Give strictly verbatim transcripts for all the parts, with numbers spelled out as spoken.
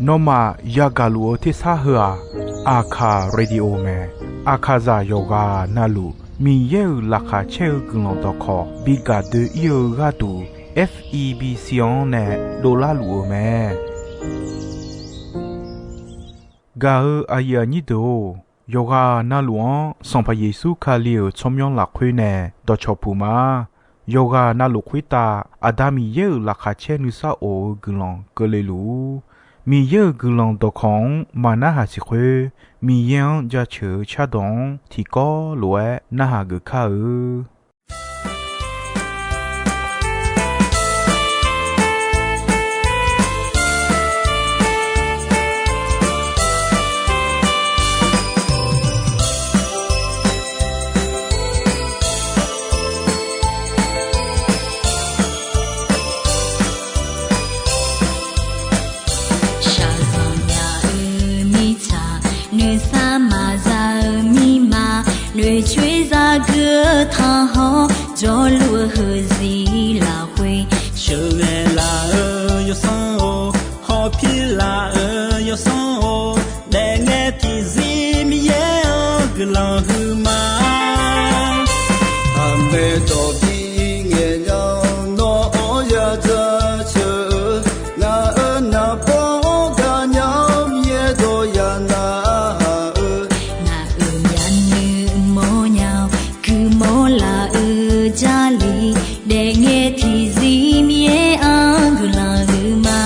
Nawmaf yagaq luf-eu tersar heu-aq, Aqkaq Radio mae. Aqkaqzaq yawqghaq navluf Miqyaer-euq laqkhaq caer-eu guiqlanq dawqkawq bi gaq doe-ir-eu gharduq, F E B C-anr nae dovlar luf-eu mae. Gaq-eu aqyuif aqnyir deuq-or, yawqghaq navluf-anr Sanqpaq Yeqsur Kali-euq tsawrmyanr lafkhoer nae dawqcawq puq ma. Yawqghaq navluf khoertav Aqda Miqyaer-euq laqkhaq caer nuisar of-eu guiqlanq keuvle luf-ur. Miqyaer-euq guiqlanq dawqkawq-anr maqnarhaq siq khoer, Miqyaer-anr jaceuq-eu cardawq-anr tiqkawv lof-aer narhaq geuf kar-eu. Shaqzanq nya-eu mirtsaq, noeqsar maqza-eu mirma, noeqcoer zagui-eu tanqhawr, jawrluf-eu heuziq lafkhoer, sheuqghae laf-eu yawsanr-or, hawpir laf-eu yawsanr-or, daefngae tiqzir Miqyaer-anr guiqlanq huiqma. Aqmaeq dawq bi ngaeq nya-awr nawr-anr ya jaceuq-eu, ngaq-euq naqbawr-anr gaqnya-awr Miqyaer dawq ya narhaq-eu, ngaq-euq myavnuiv mawrnya-awr guimawr laf-eu Jarlif, daefngae tiqzir Miqyaer-anr guiqlanq huiqma.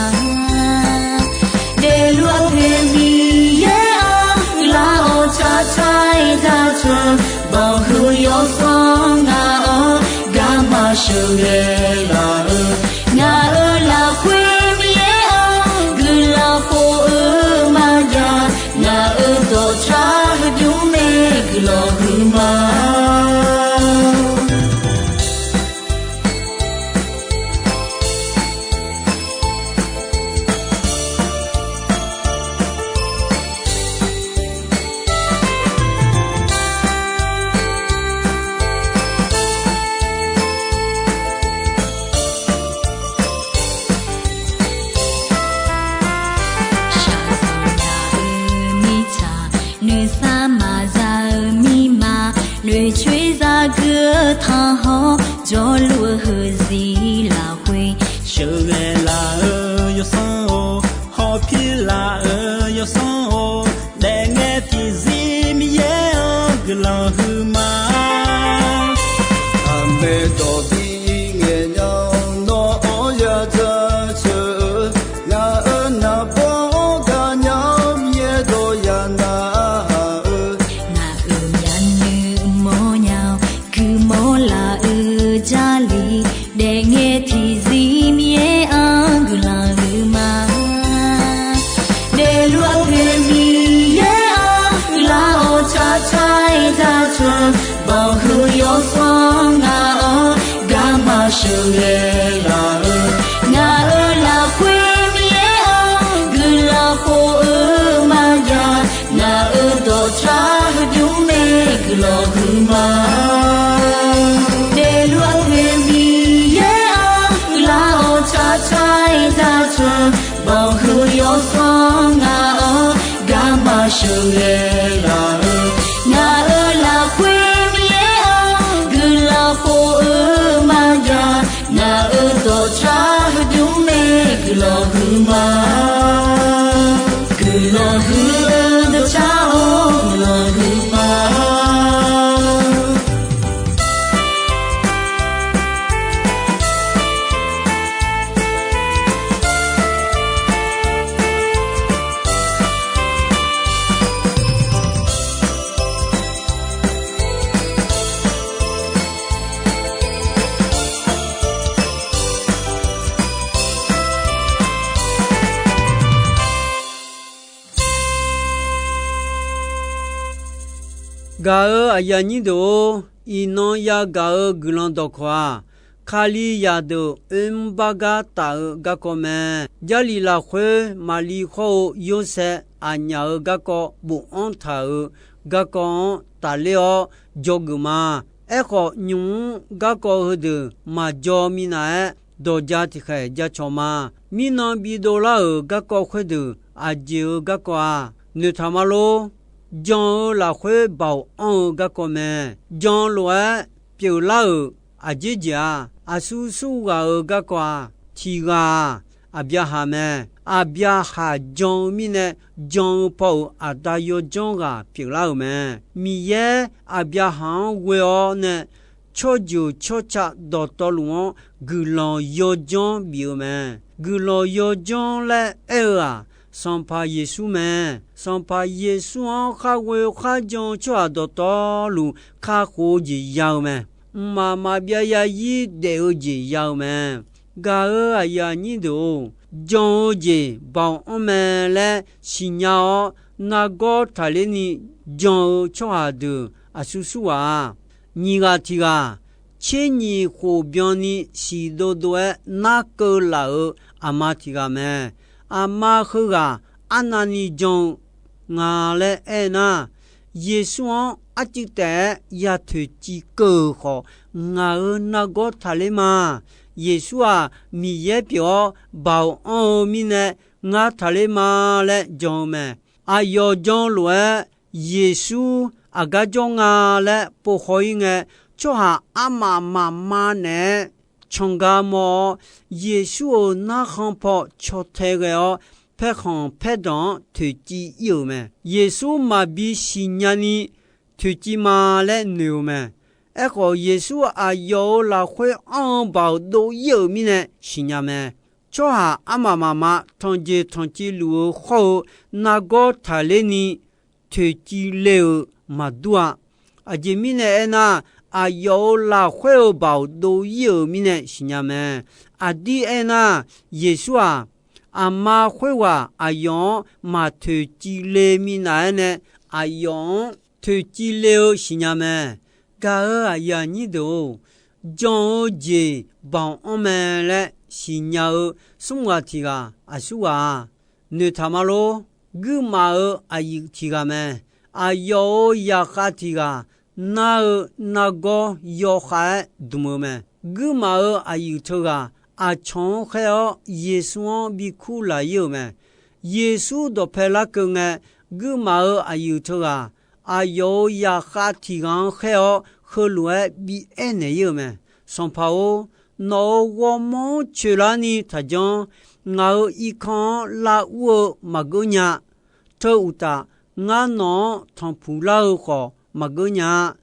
Daefluf-eu poeq Miqyaer-anr guiqlanq-awr tsaqtsaq-aer jaceuq, banqhuiq yawsanr ngaq-anr garma sheuqghae laf-eu, ngaq-euq lafkhoer Miqyaer-anr guiqlanq khof-eu maqjav, ngaq-euq dawqtsaq heudmr nae guiqlanq huiqma. Shaqzanq nya-eu mirtsaq, noeqsar maqza-eu mirma, noeqcoer zagui-eu tanqhawr, jawrluf-eu heuziq lafkhoer, sheuqghae laf-eu yawsanr-or, hawpir laf-eu yawsanr-or, daefngae tiqzir Miqyaer-anr guiqlanq huiqma. Aqmaeq dawq bi ngaeq nya-awr nawr-anr ya jaceuq-eu, ngaq-euq naqbawr-anr gaqnya-awr Miqyaer dawq ya narhaq-eu, ngaq-euq myavnuiv mawrnya-awr guimawr laf-eu Jarlif, daefngae tiqzir Miqyaer-anr guiqlanq huiqma. Daefluf-eu poeq Miqyaer-anr guiqlanq-awr tsaqtsaq-aer jaceuq, banqhuiq yawsanr ngaq-anr garma sheuqghae laf-eu, ngaq-euq lafkhoer Miqyaer-anr guiqlanq khof-eu maqjav, ngaq-euq dawqtsaq heudmr nae guiqlanq huiqma. Daefluf-eu poeq Miqyaer-anr guiqlanq-awr tsaqtsaq-aer jaceuq, banqhuiq yawsanr ngaq-anr garma sheuqghae laf-eu, ngaq-euq lafkhoer Miqyaer-anr guiqlanq khof-eu maqjav, ngaq-euq dawqtsaq heudmr nae guiqlanq huiqma. Guiqlanq huiq-eu dawqtsaq-or, guiqlanq huiqma. Gaq-eu aqyuif aqnyir deuq-or, iqnan yagaq-eu guiqlanq dawqkawq-aq, Kalizaq deuq oermr bar gar taf-eu garkawv mae. Jarlif lafkhoer Maqliv hawr-eu Yorsaev aqnyaf-euq garkawv bofanr taq-euq garkawv-anr tafler-awr dzawgeuf ma. Aerkhawf, nymq-mr garkawv heudeuq maqjaw minav-aer, dawq ja tiqkhaeq ja cawq ma. Mirnan bidov lar-euq garkawv khoerdeuq aqjeq-euq garkawv-aq, noeqtaq ma lor. Jan-eu lafkhoer baoq anr-eu garkawv mae. Jan lof-aer pyeuflar-euq aqjeq jeq-aq, aqsur sur ghaq-euq garkawv-aq, tiq ghaq-aq, Aqbyaqhaq mae. Aqbyaqhaq jan-eu mirnae, jan-eu paw-euq aqda yawdzanr ghaq pyeuflar-euq mae. Miqyaer Aqbyaqhaq-anr ghoe-awr nae, tsawrjeuq tsawrca dawqtawvluf-anr guiqlanq yawdzanr bif-eu mae. Guiqlanq yawdzanr laer aer-eu-aq, Sanqpaq Yeqsur mae. Sanqpaq Yeqsur-anr khar ghoe khar jan-eu tsawrhaq dawqtawvluf kakhof-eu jeq ya-eu mae. Mqmaq maqbyav yarzir daef-eu jeq ya-eu mae. Gaq-euq aqyuif aqnyir deuq-or, jan-eu jeq baoq anr mae laer siqnya-awr, nargawr taqler ni jan-eu tsawrhaq deuq aqsur sur ghaq-a. Nyiq ghaq tiq ghaq, tser nyiq khof byanni siqdov dov-aer narkeuv laf-euq aqma tiq ghaq mae. Aqma heughaq arnavni jan-eu nga laer aernar, Yeqsur-anr arcuiv taef-aer ya toeqciv keuv-euq khawf, ngaq-euq nargawr taqler ma. Yeqsur-aq, Miqyaer pyeuf-awr baoq anr-eu mirnae, ngar taqler ma laer jan-eu mae. Aqyawf jan lof-aer, Yeqsur aqgar jawr nga laer povkhaw-ir ngae, tsawrhaq armaf mafma naeq-aer cangar mawr-awr, Yeqsur-euq narkhan paw caw tae ghae-awr, paerkhanq paerdanq-anr toeqciv ir-euq mae. Yeqsur maqbi siqnya ni toeqciv ma laer noeq-eu mae. Aerkhawf, Yeqsur aqyawf-euq lafkhoer anr-eu baoq dov ir-euq mirnae siqnya mae. Tsawrhaq armaf mafma tanqjeq tanqciv luf-eu khawr-eu nargawr taqler ni toeqciv le-eu maqdur-a. Aqjeq mirnae aernar, aqyawf-euq lafkhoer-eu baoq dov ir-euq mirnae siqnya mae. Aqdir aernar, Yeqsur-aq, aqma khoerghaq aqyawf-anr maq toeqciv le minav-aer nae, aqyawf-anr toeqciv le-eu siqnya mae. Gaq-euq aqyuif aqnyir deuq-or, jan-eu jeq baoq anr mae laer siqnya-eu smr ghaq tiq ghaq aqsur ghaq-aq, noeqtaq ma lor. Guirmaf-euq aqyuif tiq ghaq mae. Aqyawf-euq zaqkhav tiq ghaq nar-eu nargawr yawkhav-aer dmq-eu mae. Guirmaf-euq aqyuif teughaq aqcawq-anr khaer-awr Yeqsur-anr bikur laq ir-euq mae. Yeqsur dawqpae larkeuv ngae, guirmaf-euq aqyuif teughaq aqyawf-euq zaqkhav tiq ghaq-anr khaer-awr heulof-aer bi aernaeq ir-euq mae. Sanqpaq-or, nawq-euq ghawrmawr-anr coeqlar ni taqjanr. Ngaq-euq irkanr-anr lar ur-eu maqgeur nya. Teu uqtaf, ngar nawq-anr tanqpuq lar-eu khawf maqgeur nya-a.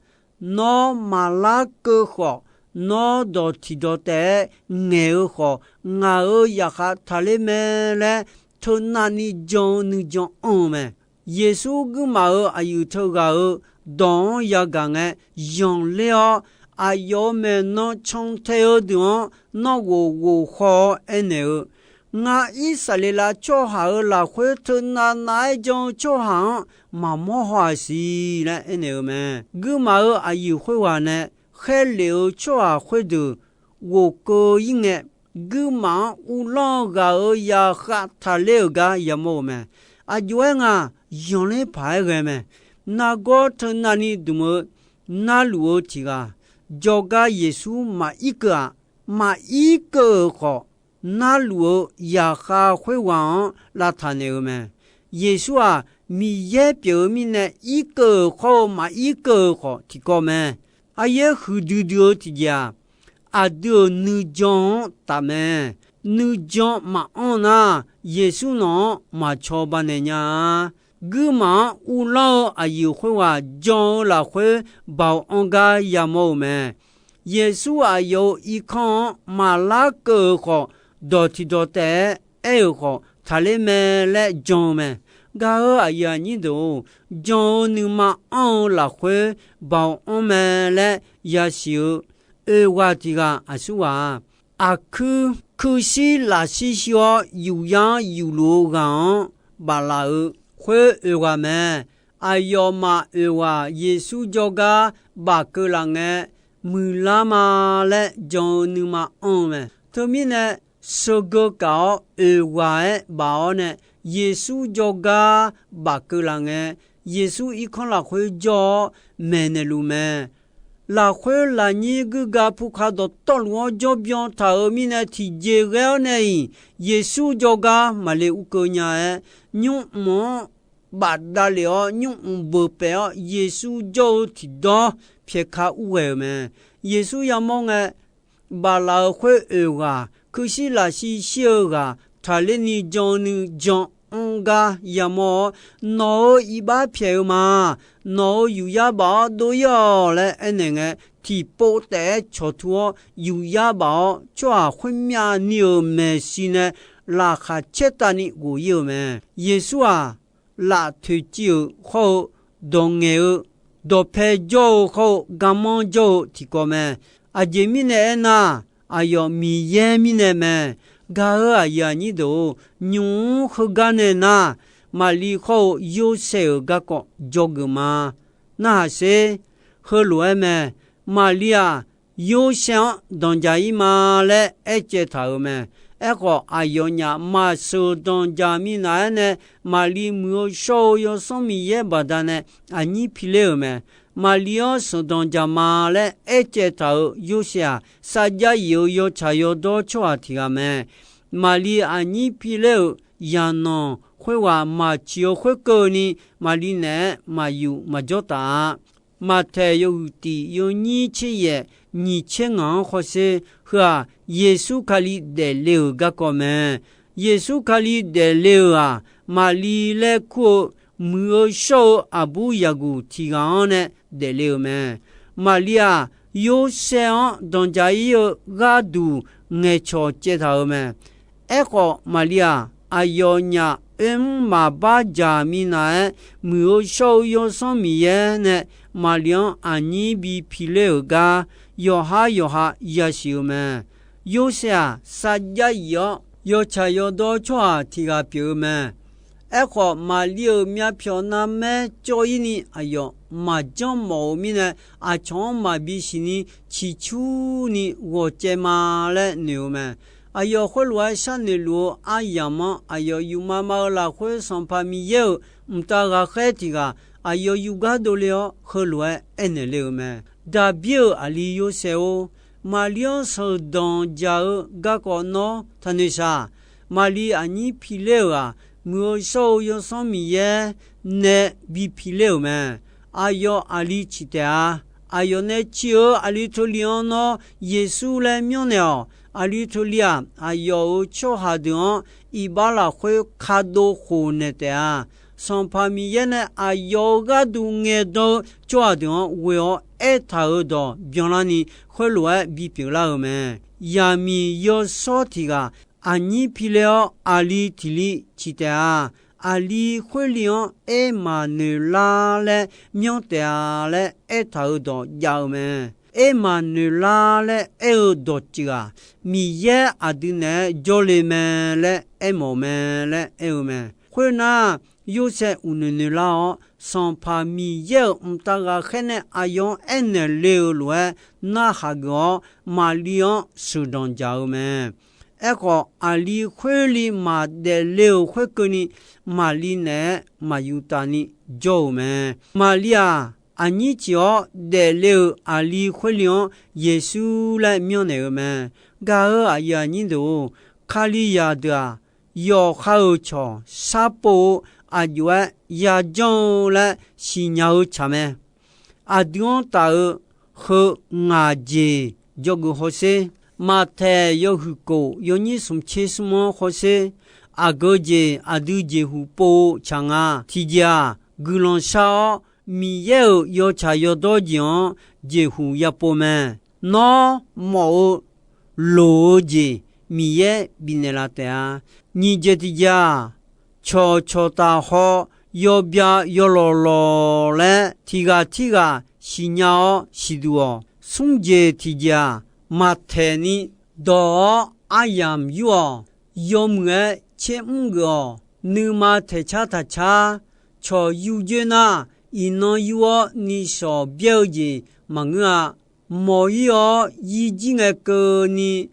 Nawr maqlar keuv khawf, nawr dawq tiqdawq taef-aer ngaeq-eu khawf, ngaq-euq zaqkhav taqler mae laer, teunav ni jan-eu nuijan anr-eu mae. Yeqsur guirmaf-euq aqyuif teughaq-euq dawq-anr yagaq ngae, yanqler-awr, aqyawf-euq maeqnan cantae-eu deuq-anr nawr ghof ghof khaw-awr aernaeq-eu, Ngar Irsaqleqlav tsawrhaq-euq lafkhoer teunav nav-aer jan-eu tsawrhaq-anr maqmawr haw-aq siq laer aernaeq-eu mae. Guirmaf-euq aqyuif khoerghaq nae khaerlef-euq tsawrhaq khoerdeuq ghofkeuv ir ngae, guirmaf-anr uvlanr-eu ghaq-euq zaqkhav taqler-euq gar yamawr-euq mae. Aqjox-aer nga, yanqler paq-aer ghae mae. Nargawr teunav ni dmq-eu narluf-eu tiq ghaq, jawrgar Yeqsur maqir keuv-aq. Maqir keuv-euq khawf, narluf-eu zaqkhav khoerghaq-anr lavtaq naeq-eu mae. Yeqsur-aq, Miqyaer pyeuf-eu mirnae irkeuv-euq khawr-eu maqir keuv-euq khawf tiqkawv mae. Aryaer huiqdui dui-eu tiqjeq-aq, aqdui-euq nuijan-anr taf mae. Nuijan maqanr nar, Yeqsur nawq-anr maqcawba naeq nya-a. Guirmaf-anr uvlanr-eu aqyuif khoerghaq jan-eu lafkhoer baoq anr gar yamawr-eu mae. Yeqsur aqyawf-euq irkanr-anr maqlar keuv-euq khawf, dawq tiqdawq taef-aer aer-euq khawf taqler mae laer jan-eu mae. Gaq-euq aqyuif aqnyir deuq-or, jan-eu nuima anr-eu lafkhoer baoq anr mae laer yasiq-eu oeq ghaq tiq ghaq aqsur ghaq-aq, aqkuir kuirshir lafshir shir-awr yufyar-anr yufluf-eu ghaq-anr baflaf-eu khoer oeq ghaq mae. Aqyawfmaf oeq ghaq Yeqsur jawrgar bafkeuv laf ngae, muiqlar ma laer jan-eu nuima anr-eu mae. Teumirnae, sheugeu kaf-awr oeq ghaq-aer baf-awr nae, Yeqsur jawrgar bafkeuv laf ngae, Yeqsur irkanr lafkhoer jawr-awr maeqnaeq luf mae. lafkhoer lafnyir guirga pukaq dawqtawvluf-anr jawrbyan taq-euq mirnae, tiqjeq ghae-awr nae-iq, Yeqsur jawrgar maqle urkeuv nya-aer, nymrmq-anr bafdav lef-awr, nymrmq beuq paef-awr, Yeqsur jawr-eu tiqdawr pyaeqka urghae-euq mae. Yeqsur yamawr ngae, baflaf-euq khoer oeq ghaq, kuirshir lafshir shir-eu ghaq, taqler ni jan-eu nuijan anr gar yamawr-awr, Nawq-euq iqbax pyaeq-eu ma. Nawq-euq yuqyar baf-awr dov-ir-awq laer aernaeq ngae, tiqpov taef-aer cawqtur-awr yuqyar baf-awr, tsawrhaq khoermyav ni-euq maeqshi nae laqkhaq caertavni ghof-ir-euq mae. Yeqsur-aq, laf toeqciv-euq khawr-eu, dawq ngaeq-eu, dawqpae jawr-eu khawr-eu, garmanr jawr-eu tiqkawv mae. Aqjeq mirnae aernar, aqyawf Miqyaer mirnae mae. Gaq-euq aqyuif aqnyir deuq-or, nymq-mr heugar nae nar, Maqli khawr-eu Yorsaev-euq garkawv dzawgeuf ma. Narhaq sher. Heulof-aer mae. Maqli-aq, Yorsaev-anr danqdzaq-ir ma laer aercaev taq-euq mae. Aerkhawf, aqyawfnyaf maqsheuq danqdzaq minav-aer nae, Maqli muiq-eu shawr-eu Yawsanr Miqyaer baqdanae aqnyir piler-euq mae. Maqli-anr sheuq danqdzaq ma laer aercaev taq-euq Yorsaev-aq, sarjax yif-euq yawtsaq yawdawr tsawrhaq tiq ghaq mae. Maqli aqnyir piler-euq zaqnanq khoerghaq maqciq-eu khoerkeuvni, Maqli naeq-aer maqyuf maqjawr taf-a. Maqtaeq yawhuiq tiq yawnyir tser yaef nyiq tser ngaq-anr hawsher. Heu-aq, Yeqsur Kali daefle-euq garkawv mae. Yeqsur Kali daefle-euq-aq, Maqli laer kur-eu muiq-eu shawr-eu aqbur yaqguq tiq ghaq-anr nae daefle-euq mae. Maqli-aq, Yorsaev-anr danqdzaq-ir-eu gharduq ngaeqcawq caev taq-euq mae. Aerkhawf, Maqli-aq, aqyawfnyaf oermr maqbar dzaq minav-aer, muiq-eu shawr-eu Yawsanr Miqyaer nae Maqli-anr aqnyir bi piler-euq gar, yawqhar yawqha yasiq-eu mae. Yorsaev-aq, sarjax yif-awr yawtsaq yawdawr tsawrhaq tiq ghaq pyeuf-eu mae. Aerkhawf, Maqli-euq myavpyawq narmaer cawv-ir ni aqyawf maqjanr mawf-euq mirnae, aqcawq-anr maqbi siqni ciqcurni ghawqcaev ma laer noeq-eu mae. Aqyawf khoerlof-aer sharnoeq luf-eu aryamq-anr, aqyawf yufma ma-eu lafkhoer Sanqpaq Miqyaer-euq mqtav ghaqkhaer tiq ghaq aqyawf yuf gar dovle-awr, heulof-aer aernaeq le-euq mae. Daqbir-euq aqli Yorsaev-or, Maqli-anr sheuqdanq dzaq-eu garkawv nawr taqnoeq shaq. Maqli aqnyir piler-euq-aq, muiq-eu shawr-eu Yawsanr Miqyaer nae bi piler-euq mae. Aqyawf aqli ciq taef-a. Aqyawf nae ciq-eu aqli teuli-anr nawr Yeqsur laer myanrnaeq-awq. Aqli teuli-aq, aqyawf-euq tsawrhaq deuq-anr iqbax lafkhoer kadov khofnaeq taef-a. Sanqpaq Miqyaer nae aqyawf-euq gharduq ngaeqdan-eu tsawrhaq deuq-anr ghoe-awr aertaq-euq dawq byanlarni, khoerlof-aer bipyeuf lar-euq mae. Yaqmiq yawshawr tiq ghaq aqnyir piler-awr, aqli tiq li ciq taef-a. Aqli khoerli-anr Ermaqnoeqlar laer myanr taef-a laer aertaq-euq dawq jav-eu mae. Ermaqnoeqlar laer aer-eu dawqtsuif-aq, Miqyaer aqdui naeq-aer jawrle mae laer aermawf-eu mae laer aer-eu mae. Khoernar, Yorsaev uqnoeq noeqlar-awr, Sanqpaq Miqyaer-euq mqtav ghaqkhaer nae aqyawf-anr aernaeq le-euq lof-aer narhaq geuf-awr, Maqli-anr sheuqdanq dzaq-eu mae. Aerkhawf, aqli khoerli maqdaef le-euq khoerkeuvni, Maqli naeq-aer maqyuf taf ni jawr-euq mae. Maqli-aq, aqnyir ciq-awr daefle-euq aqli khoerli-anr Yeqsur laer myanrnaeq-eu mae. Gaq-euq aqyuif aqnyir deuq-or, Kalizaq deuq-aq, yawqha-euq cawq sharpov-eu aqjox-aer yajanr-eu laer siqnya-eu tsaq mae. Aqdui-anr taf-eu heu ngaq jeq dzawgeuf hawsher. Maqtaeq yawhuiq kof yawnyir smq tser smr-anr hawsher. Aqgeu jeq aqdui jeqhuq pov-eu tsaq nga. Tiqjeq-aq, guiqlanq shar-awr, Miqyaer-euq yawtsaq yawdawr jeq-anr jeqhuq yapov mae. Nawr mawf-eu loq-eu jeq Miqyaer bifnaeq laf taef-a. Nyiq jeq tiqjeq-aq, cawqcawq taf haw, yawbya yawlawq lawq laer tiq ghaq tirghaq siqnya-awr siqduq-awq. Smr jeq tiqjeq-aq, maqtaeq ni dawq-awr aryamq yur-awq. Yawmuiq-aer tser mr geuf-awq. Nuima taeq car taq car. Cawq yur dzoer nar, iqnan yur-awr nishawq byaer-eu jeq maqngeur-a. Mawq-ir-awr yir jir ngae keuvni,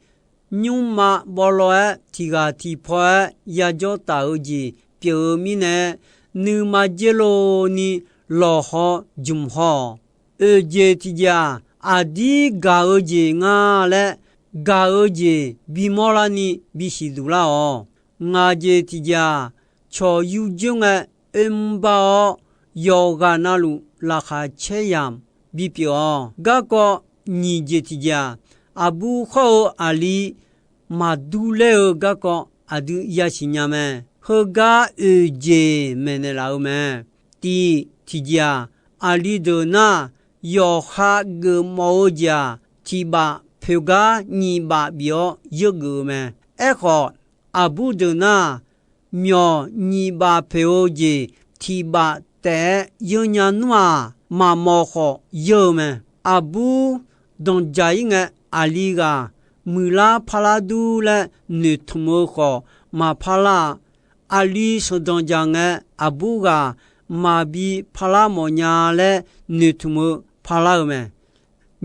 nymrma bawlaw-aer tiq ghaq tiq paw-aer yajawr taf-eu jeq pyeuf-eu mirnae, nuima dzer lov ni lawqhaw jmq haw-awq. Oeq jeq tiqjeq-aq, aqdir gaq-eu jeq nga laer, gaq-eu jeq bimawr larni bisiq duq lar-awq. Ngaq jeq tiqjeq-aq, cawq yur joer ngae oermr bar-awr, yawqghaq navluf laqkhaq caer yamq bipyeuf-awq. Garkawv nyiq jeq tiqjeq-aq, aqbur hawr-eu aqli maqdur laer-eu garkawv aqdui yasiq nya mae. Heugar oeq jeq maeqnaeq laf-eu mae. Tiq tiqjeq-aq, aqli deuq nar, yawqha geufmawf-eu jeq-aq, tiq baf poeq gar nyiq baf bif-awr yeurgeuf-eu mae. Aerkhawf, aqbur deuq nar, myawq nyiq baf poeq-eu jeq tiq baf taef-aer yeurnya nmr-aq, maqmawf khawf yeur-eu mae. Aqbur danqjaq-ir ngae, aqli ghaq muiqlar parlar dur laer noeqtmq-eu khawf maqparlar-a. Aqli sheuqdanq jaq ngae, aqbur ghaq maqbi parlar mawfnya laer noeqtmq-eu parlar-eu mae.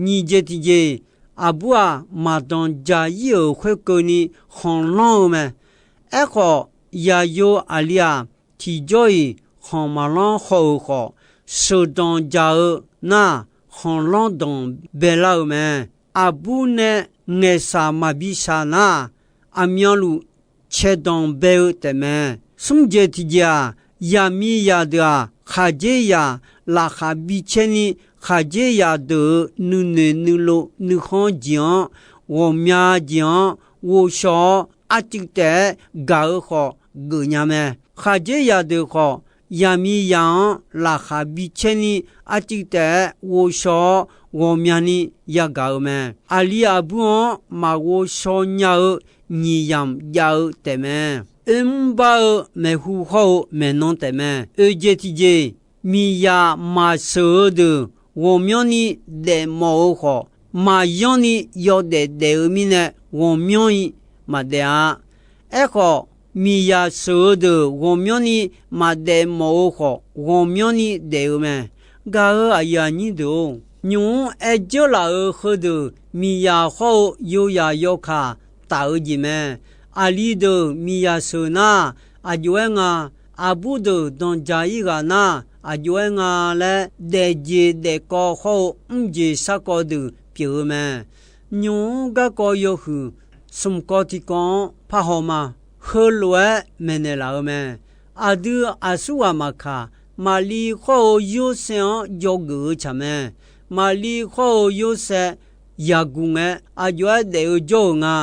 Nyiq jeq tiqjeq, aqbur-aq, maqdanq jaq-ir-euq khoerkeuvni khanqlanr-eu mae. Aerkhawf, yaqyo aqli-aq, tiqjawr-iq khanq maqlanr haw-euq khawf, sheuqdanq jaq-eu nar, khanqlanr danq baelar-eu mae. Aqbur nae ngaeqshaq maqbi shaq nar, aqmyanluf caedanq bae-eu taefmae. Smr jeq tiqjeq-aq, yaqmiqzaq deuq-aq, khaqdzerzaq laqkhaq bicaer ni, khaqdzerzaq deuq-euq nuinoeq nuilov nuikhanr jeq-anr, ghawqmya jeq-anr ghovshaw-awr, arcuiv taef-aer gaq-eu khawf geufnya mae. Khaqdzerzaq deuq khawf, yaqmiqzaq-anr laqkhaq bicaer ni, arcuiv taef-aer ghovshaw-awr, ghawqmyani yagaq-eu mae. Aqli aqbur-anr maqghovshaw nya-eu nyiq yamq jav-eu taefmae. Oermr bar-eu maeqhu hawr-eu maeqnan taefmae. Oeq jeq tiqjeq, miqzaq maqsheuq-eu deuq ghawqmyanrni daefmawf-eu khawf, maqyanrni yawdaef daef-eu mirnae ghawqmyanr-ir maqdaef-a. Aerkhawf, miqzaq sheuq-eu deuq ghawqmyanrni maqdaef mawf-eu khawf, ghawqmyanrni daef-eu mae. Gaq-euq aqyuif aqnyir deuq-or, nymq-mr aer dzeurlaf-euq heudeuq miqzaq hawr-eu yozaq yawkaq taf-eu jeq mae. Aqli deuq miqzaq sheuq nar, aqjox-aer nga, aqbur deuq danqjaq-ir ghaq nar, aqjox-aer nga laer, daefjeq daefkawv hawr-eu mrjeq sarkawv deuq pyeuf-eu mae. Nymq-mr garkawv yawhuiq smq kawv tiq kawv-anr parhaw ma. Heulof-aer maeqnaeq laf-eu mae. Aqdui aqsurghaq maqkaq, Maqli hawr-eu Yorsaev-anr dzawgeuf-eu tsaq mae. Maqli hawr-eu Yorsaev yaqguq ngae, aqjox-aer daef-eu jawr-euq nga.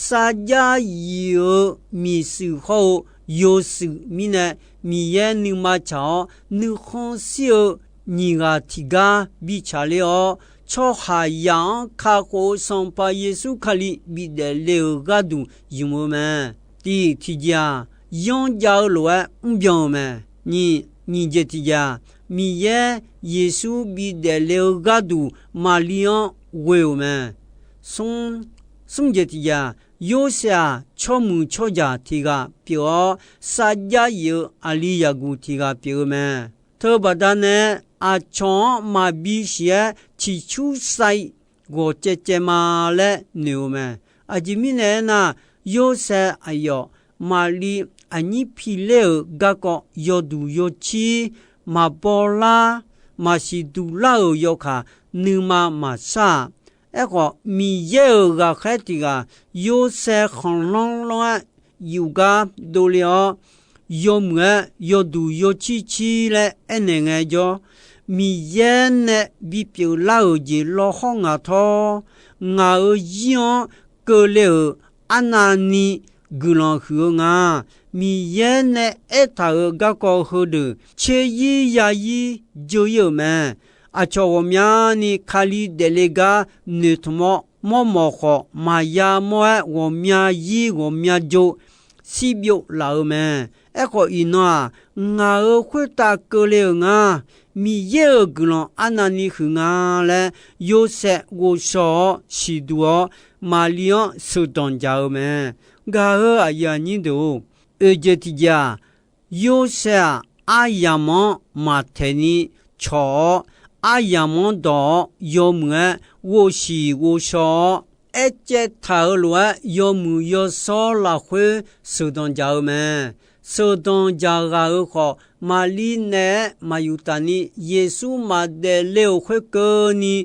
Sarjax yif-eu miqshuif hawr-eu yawshuif mirnae, Miqyaer nuima tsaq-awr, nuikhanr shir-eu nyiq ghaq tiqgar bitsaq ler-awr, tsawrhaqzaq-anr kakhof-eu Sanqpaq Yeqsur Kali bidaef le-euq gharduq ymq-eu mae. Tiq tiqjeq-aq, yanrjav-eu lof-aer mrbyan-euq mae. Nyiq, nyiq jeq tiqjeq-aq, Miqyaer Yeqsur bidaef le-eu gharduq Maqli-anr ghoe-euq mae. Smr, smr jeq tiqjeq-aq, Yorsaev-aq, tsawrmuiq tsawrjaq tiq ghaq pyeuf-awr, sarjax yif-eu aqli yaqguq tiq ghaq pyeuf-eu mae. Teubaqda nae aqcawq-anr maqbi siq-aer ciqcur sav-ir ghawq caev caev ma laer noeq-eu mae. Aqjeq mirnae aernar, Yorsaev aqyawf Maqli aqnyir piler-euq garkawv yawduq yawcir maqbaw lar, maqsiq duq lar-euq yawkaq nuima maqsar-aq. Aerkhawf, Miqyaer-euq ghaqkhaer tiq ghaq Yorsaev khanqlanr lanr-aer yufgar dovle-awr, yawmuiq-aer yawduq yawcir cir laer aernaeq ngaejawr, Miqyaer nae bipyeuf lar-euq jeq lawr hawr ngaq tawr, ngaq-euq zir-anr keuvle-euq arnavni guiqlanq huiq-eu nga. Miqyaer nae aertaq-euq garkawv heudeuq tser zir ya zir dzeur-ir-euq mae. Aqcawq ghawqmyani Kali daefle gar noeqtmq-awr, mawrmawf khawf maqya mawr-aer ghawqmya zir ghawqmya jov shirbyov laf-eu mae. Aerkhawf, iqnan-aq, ngaq-euq khoertav keuvle-euq nga. Miqyaer-euq guiqlanq arnavni huiq nga laer, Yorsaev ghovshaw-awr siqduq-awr, Maqli-anr sheuqdanq jaq-eu mae. Gaq-euq aqyuif aqnyir deuq-or, oeq jeq tiqjeq-aq, Yorsaev-aq, aryamq-anr maqtaeq ni cawq-awr, aryamq-anr dawq-awr yawmuiq-aer ghovshiq ghovshaw-awr, aercaev taq-euq lof-aer yawmuiq yawshawr lafkhoer sheuqdanq jaq-eu mae. Sheuqdanq jaq ghaq-euq khawf, Maqli naeq-aer maqyuftaf ni Yeqsur maqdaef le-euq khoerkeuvni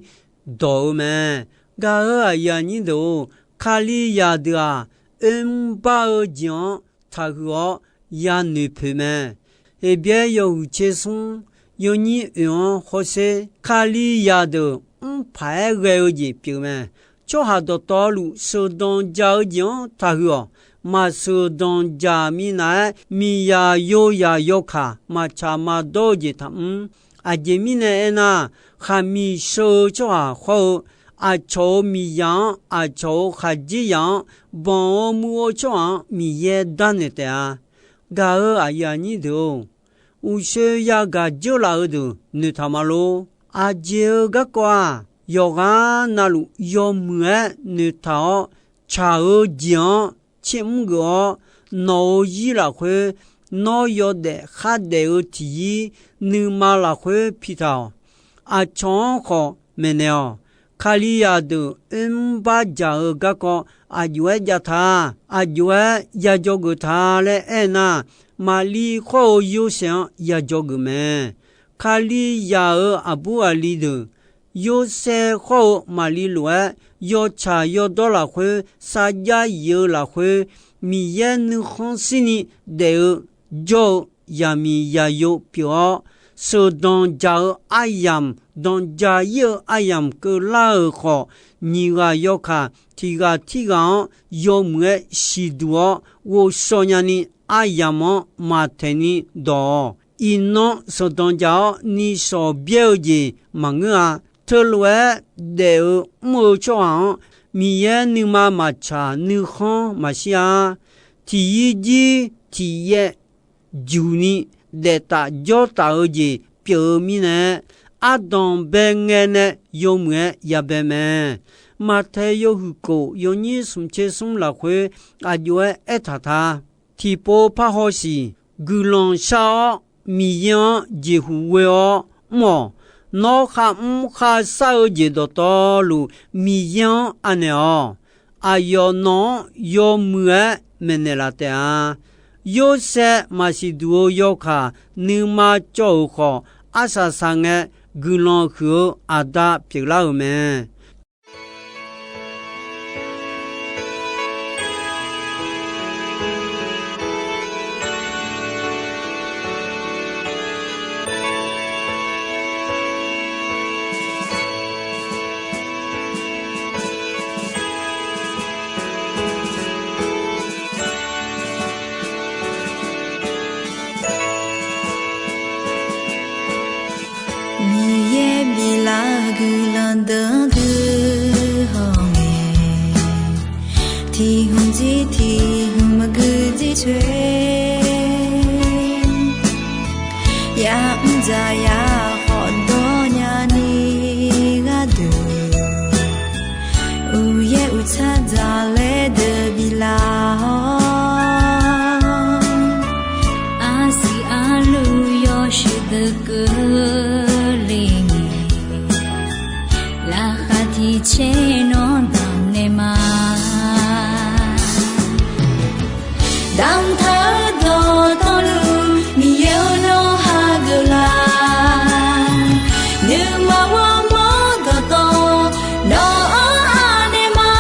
dawq-eu mae. Gaq-eu aqyuif aqnyir deuq-or, Kalizaq deuq-aq, oermr bar-eu jeq-anr taqhuiq-awr yanoeq poeq mae. Heqbyaer yawhuiq tser smr yawnyir oeq-anr hawsher, Kalizaq deuq mrpaq-aer ghae-eu jeq pyeuf mae. Tsawrhaq dawqtawvluf sheuqdanq jaq-eu jeq-anr taqhuiq-awq. Maqsheuq danqjaq minav-aer miqzaq yozaq yawkaq maqtsaq maqdawr-eu jeq taqmr. Aqjeq mirnae aernar, khaqmiq sheu-eu tsawrhaq hawr-eu, aqcawq-euq miqzaq-anr, aqcawq-euq khaqdzerzaq-anr, banq-eu muiv-eu tsawrhaq-anr Miqyaer darnaeq taef-a. Gaq-eu aqyuif aqnyir deuq-or, uqshoe yagaq dzeurlaf-eu deuq noeqtaq ma lor. Aqjeq-eu garkawv-aq, yawqghaq navluf yawmuiq-aer noeqtaq-awr, tsaq-eu jeq-anr tsermr geuf-awr, nawq-euq zir lafkhoer nawr yawdaef khardaef-eu tiqyir, nuima lafkhoer pitaq-awq. Aqcawq-anr khawf maeqnaeq-awq. Kalizaq deuq oermr bar jaq-eu garkawv aqjox-aer jav ta, aqjox-aer yajawr geuf ta laer aernar, Maqliv khawr-eu Yorsaev-anr yajawr geuf mae. Kalizaq-euq aqbur aqli deuq, Yorsaev khawr-eu Maqliv lof-aer, yawtsaq yawdawr lafkhoer, sarjax yif-eu lafkhoer, Miqyaer nuikhanr shirni daef-eu jawr-eu zaqmiq zaqyo pyeuf-awr, sheuqdanq jaq-eu aryamq, danqja ir-eu aryamq keuvlar-euq khawf, nyiq ghaq yawkaq tiq ghaq tirghaq-anr yawmuiq-aer siqduq-awr ghovshaw nyani, aryamq-anr maqtaeq ni dawq-awq. Iqnan sheuqdanq jaq-awr nishawq byaer-eu jeq maqngeur-a. Teulof-aer daef-eu mr-eu tsawrhaq-anr, Miqyaer nuima maqtsaq nuikhanr maqshir-a. Tiqyir jir tiqyaev juq ni daeftaf jawrtaf-eu jeq pyeuf-eu mirnae, ardanq bae ngae nae yawmuiq-aer yabae mae. Maqtaeq yawhuiq kof yawnyir smq tser smr lafkhoer aqjox-aer aertaq ta. Tiqpov parhaw siq, guiqlanq shar-awr Miqyaer-anr jeqhuq ghoe-awr mr-awq. Nawr kharmr kharshar-eu jeq dawqtawvluf Miqyaer-anr anaeq-awq. Aqyawf nawq-anr yawmuiq-aer maeqnaeq laf taef-a. Yorsaev maqsiq duq-eu yawkaq nuima cawv-euq khawf, arsaq saqngae guiqlanq huiq-eu aqda pyeuflar-euq mae. Miqyaer biflaf-eu guiqlanq deuq-anr guihaw ngae, tiq hmq jir tiq hmq maqgui jir coer, ya'mr dzaq ya khawf dawr nyani gharduq, uqyaer uqtsar dzaq laer deuq biflaf-awr, arsiq arluv yawshuif deuq keuvle ngae, laqkhaq tiq caer nawr damq naeq ma. Damqtaq-eu dawqtawvluf Miqyaer-or, nawr hageuf laf. Nuima ghawrmawr dawqtawv nawq-anr anaeq ma.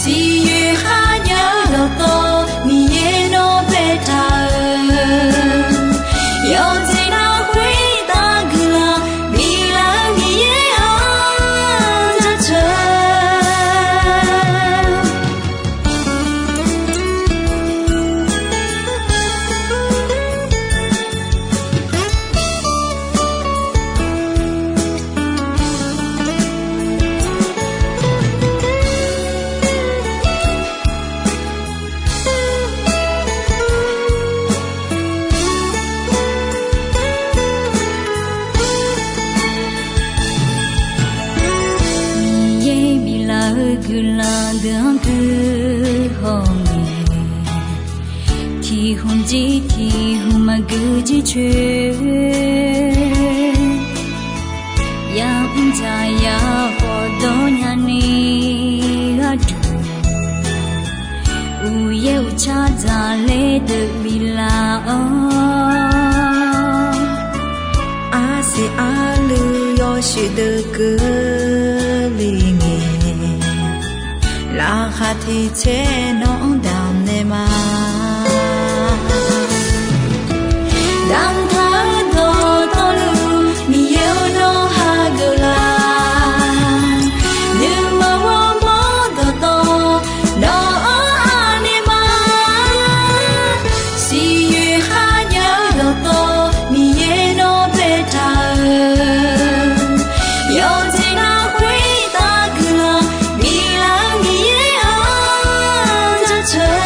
Siqyoeq kharjav-eu dawqtawv Miqyaer nawr baetaq-euq, yawqjeq nar khoertav guiqlanq biflaf-eu Miqyaer-anr jaceuq. Miqyaer biflaf-eu guiqlanq deuq-anr guihaw ngae, tiq hmq jir tiq hmq maqgui jir coer, ya'mr dzaq ya khawf dawr nyani gharduq, uqyaer uqtsar dzaq laer deuq biflaf-awr, arsiq arluv yaw Shuif deuq keuvle ngae, laqkhaq tiq tser nawq-anr damqnaeq ma. Damqtaq-eu dawqtawvluf, Miqyaer-or, nawr hageuf laf. Nuima ghawrmawr dawqtawv, nawq-anr anaeq ma. Siqyoeq kharnya-eu dawqtawv, Miqyaer nawr baetaq-eu, yawqjeq nar khoertav guiqlanq biflaf-eu Miqyaer-anr jaceuq.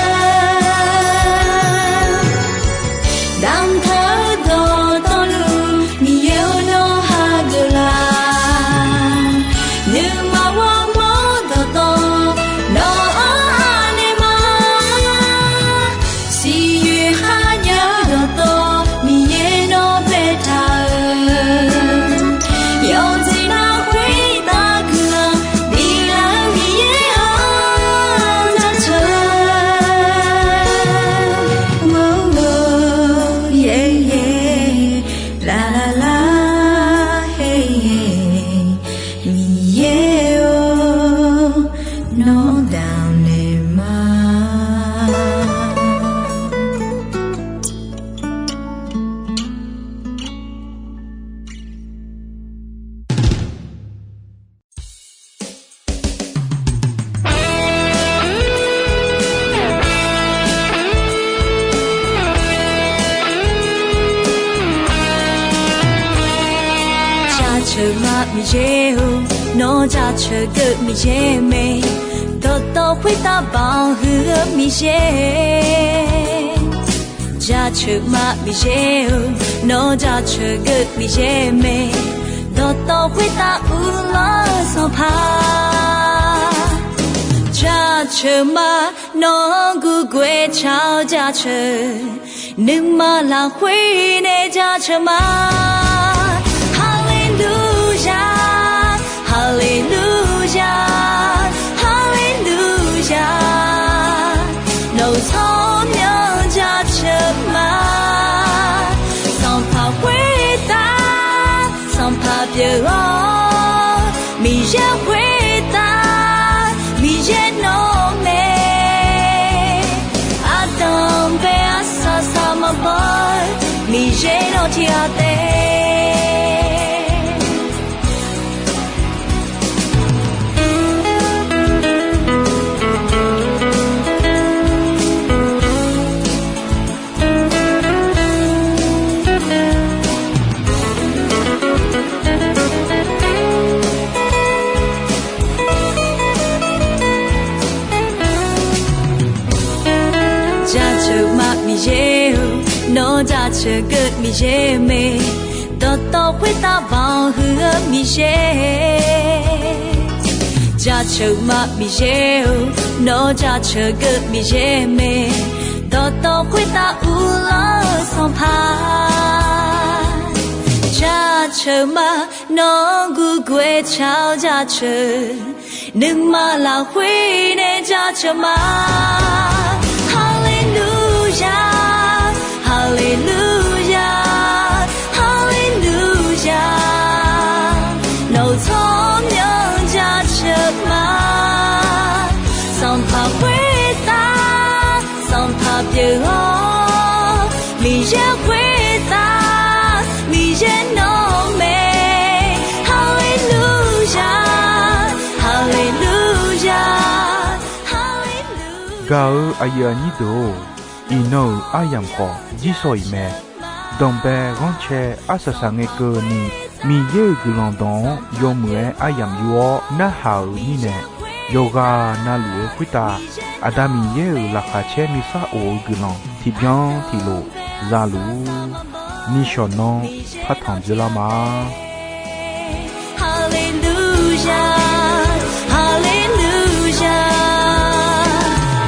Damqtaq-eu dawqtawvluf, Miqyaer-or, nawr hageuf laf. Nuima ghawrmawr dawqtawv, nawq-anr anaeq ma. Siqyoeq kharnya-eu dawqtawv, Miqyaer nawr baetaq-eu, yawqjeq nar khoertav guiqlanq biflaf-eu Miqyaer-anr jaceuq. Miqyaer-or, nawr damqnaeq ma. Jaceuq ma Miqyaer-or, nawr jaceuq geuv Miqyaer mae. Dawqtawv khoertav banq huiq-eu Miqyaer. Jaceuq ma Miqyaer-or, nawr jaceuq geuv Miqyaer mae. Dawqtawv khoertav uvlanr-eu Sanqpaq. Jaceuq ma, nawq-anr gurguv-aer tsaq-awr jaceuq. Nuima lafkhoer nae jaceuq ma. Haleluya, haleluya, haleluya. Nawq-euq tsawrmyanr jaceuq ma. Sanqpaq khoertav, Sanqpaq pyeuf-awr, Miqyaer khoertav, Miqyaer nawr mae. Ardanq bae arsaq saq maqbaw, Miqyaer nawr tiqghaq taef. Jaceuq ma Miqyaer-or, nawr jaceuq geuv Miqyaer mae. Dawqtawv khoertav banq huiq-eu Miqyaer. Jaceuq ma Miqyaer-or, nawr jaceuq geuv Miqyaer mae. Dawqtawv khoertav uvlanr-eu Sanqpaq. Jaceuq ma, nawq-anr gurguv-aer tsaq-awr jaceuq. Nuima lafkhoer nae jaceuq ma. Haleluya, haleluya, haleluya. Nawq-euq tsawrmyanr jaceuq ma. Sanqpaq khoertav, Sanqpaq pyeuf-awr, Miqyaer khoertav, Miqyaer nawr mae. Haleluya, haleluya, haleluya. Gaq-eu aqyuif aqnyir deuq-or, iqnan-euq aryamq khawf jirsawq iq mae. Danqbae ghanrcae arsaq saq ngae keuvni, Miqyaer-euq guiqlanq dawq-anr yawmuiq-aer aryamq yur-awr narhaq-euq mirnae, yawqghaq navluf-eu khoertav Aqda Miqyaer-euq laqkhaq caer nuisar of-eu guiqlanq tiqbyan tiqlof za luf-ur. Nishawq nanr partanq dzeurlar ma. Haleluya, haleluya.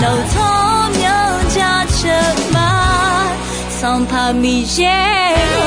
Nawq-euq tsawrmyanr jaceuq ma. Sanqpaq Miqyaer